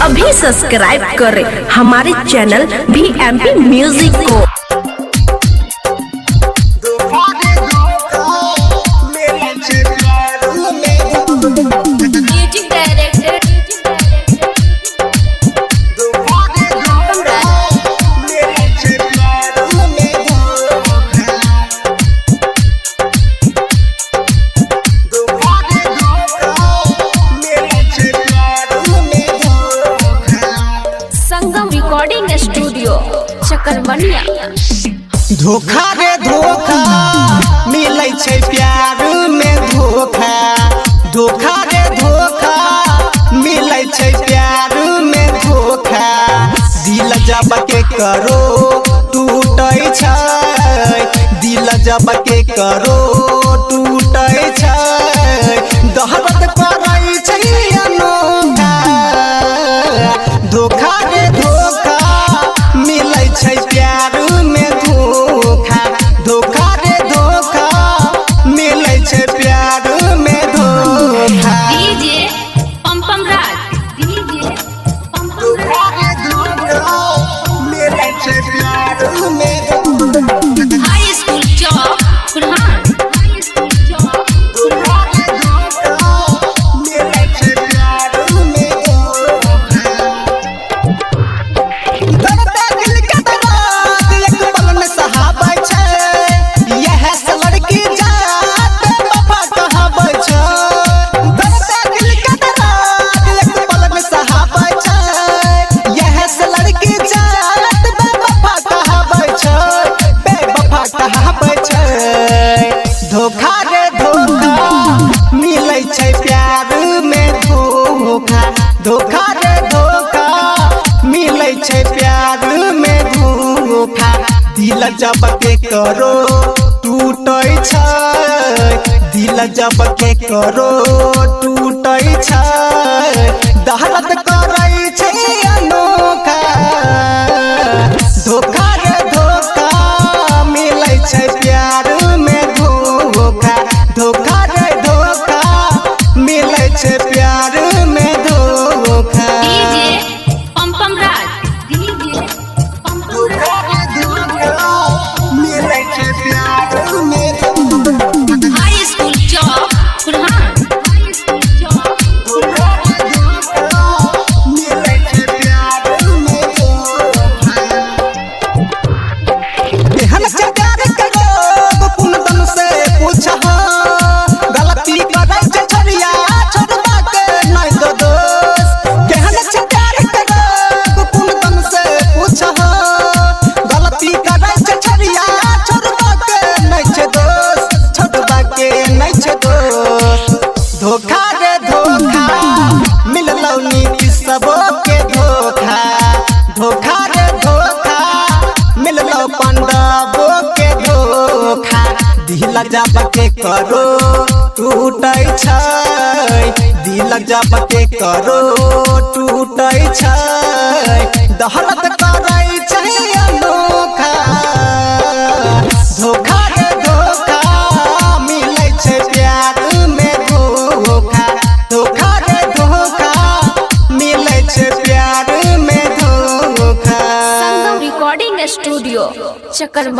अभी सब्सक्राइब करें हमारे चैनल VMP music को। Music director Sangam recording studio Chakarmania. धोखा रे धोखा मिलै छै प्यार में धोखा, धोखा रे धोखा मिलै छै प्यार में धोखा। दिल जब के करो टूटै छै, दिल जब के करो टूटै छै, दहरत करै छै अनोखा। धोखा रे धोखा मिलै छै प्यार में धोखा, धोखा रे धोखा मिलै छै प्यार में धोखा। DJ Pampam Raj, DJ Pampam Raj. मिलै छै प्यार में हाई स्कूल चौक कुरहान, हाई स्कूल चौक। मिलै छै प्यार में धोखा। दर्द दिल के दर्द एक पल में सहाबै छै, यह से लड़की जात वफा कहाबै छै। दर्द दिल के दर्द एक पल में सहाबै छै, यह से लड़की जात बेवफा कहाबै छै, बेवफा कहाबै छै। धोखा रे धोखा मिलै छै प्यार में धोखा, धोखा रे धोखा मिलै छै प्यार में धोखा। दिल जब के करो टूटै छै, दिल जब के करो टूटै छै, दहरत करै छै अनोखा। धोखा रे धोखा मिलै छै प्यार में धोखा, धोखा रे धोखा मिलै छै प्यार में धोखा। DJ Pampam Raj, DJ Pampam Raj. मिलै छै प्यार में हाई स्कूल चौक कुरहान, हाई स्कूल चौक। मिलै छै प्यार में धोखा। एहन छै प्यार के लोग कुनदन से पूछह, गलती करै छै छोरिया छोड़बा के नहि दो दोष। केहन छै प्यार के लोग कुनदन से पूछह, गलती करै छै छोरिया छोड़बा के नहि छै दोष, छोड़बा के नहि छै दोष। धोखा रे धोखा मिललौ नीति सबो के धोखा, धोखा रे धोखा मिललौ पंडबो के धोखा। दिल जब के करो टूटै छै, दिल जब के करो टूटै छै, दहरत करै छै अनोखा। धोखा रे धोखा मिलै छै प्यार में धोखा, धोखा रे धोखा मिलै छै प्यार में धोखा। संगम रिकॉर्डिंग स्टूडियो चकरमनिया।